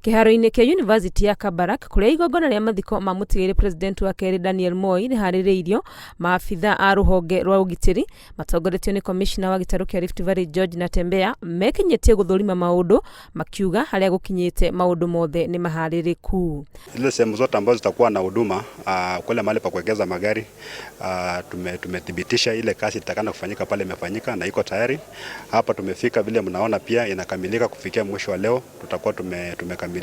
Kĩharo-inĩ kĩa Yunivasĩtĩ ya Kabarak kũrĩa igongona rĩa mathiko ma mũtigairĩ President wa kerĩ Daniel Moi rĩharĩrĩirio, maabitha a rũhonge rwa ũgitĩri matongoretio nĩ komishina wa gĩtarũ kĩa Rift Valley George Natembeya mekinyĩtie gũthũrima maũndũ makiuga harĩa gũkinyĩte maũndũ mothe nĩ maharĩrĩku. Zile sehemu zote ambazo zitakuwa na huduma kule mahali pa kuegeza magari tumethibitisha ile kazi itakana kufanyika pale imefanyika na iko tayari. Hapa tumefika vile mnaona pia inakamilika kufikia mwisho wa leo tutakuwa tumekamilisha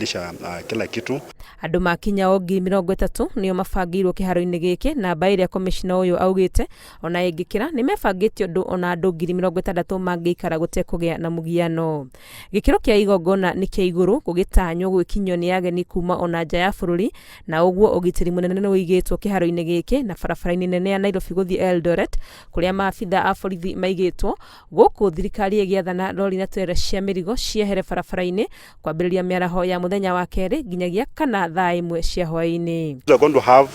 kila kitu. Andũ makinya o 30,000 nĩo mabangĩirwo kĩharo-inĩ gĩkĩ namba ĩrĩa komishina ũyũ augĩte ona ĩngĩkĩra nĩmebangĩte ũndũ ona andũ 60,000 mangĩikara gũtekũgĩa na mũgiano. Gĩkĩro kĩa igongona nĩ kĩa igũrũ gũgĩtanywo gwĩkinyio nĩ ageni kuma ona nja ya bũrũri na ũguo ũgitĩri mũnene nĩ ũigĩtwo kĩharo-inĩ gĩkĩ na barabara-inĩ nene ya Nairobi gũthiĩ Eldoret kũrĩa maabitha a borithi maigĩtwo. Gũkũ thirikari ĩgĩathana rori na turera cia mĩrigo ciehere barabara-inĩ kwambĩrĩria mĩaraho ya mũthenya wa kerĩ nginyagia kana thaa 1 cia hwaĩ-inĩ. We are going to have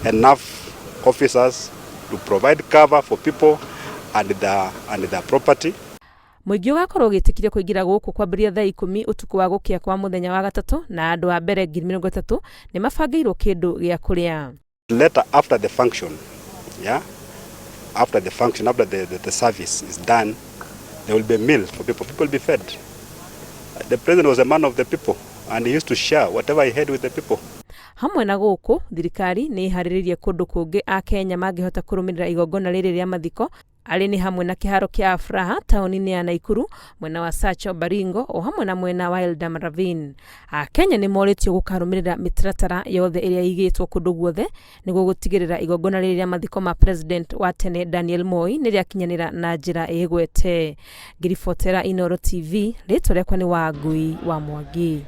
enough officers to provide cover for people and their property. Mũingĩ ũgakorwo ũgĩtĩkĩrio kũingĩra gũkũ kwambĩrĩria thaa 10 ũtukũ wa gũkĩa kwa mũthenya wa gatatũ na andũ a mbere 30,000 nĩ mabangĩirwo kĩndũ gĩa kũrĩa. Later after the function, yeah, after the function, after the service is done, there will be a meal for people. People will be fed. The president was a man of the people and he used to share whatever he had with the people. Hamwe na gũkũ, thirikari nĩ ĩharĩrĩirie kũndũ kũngĩ Akenya mangĩhota kũrũmĩrĩra igongona rĩrĩ rĩa mathiko arĩ nĩ hamwe na kĩharo kĩa Afraha taũni-inĩ ya Naikuru, mwena wa Sacho Baringo o hamwe na mwena wa Eldama Ravine. Akenya nĩ morĩtio gũkarũmĩrĩra mĩtaratara yothe ĩrĩa ĩigĩtwo kũndũ guothe nĩguo gũtigĩrĩra igongona rĩrĩ rĩa mathiko ma President wa tene Daniel Moi nĩ rĩakinyanĩra na njĩra ĩgwete. Ngĩribotera Inooro TV, rĩtwa rĩakwa nĩ Wangui wa Mwangi.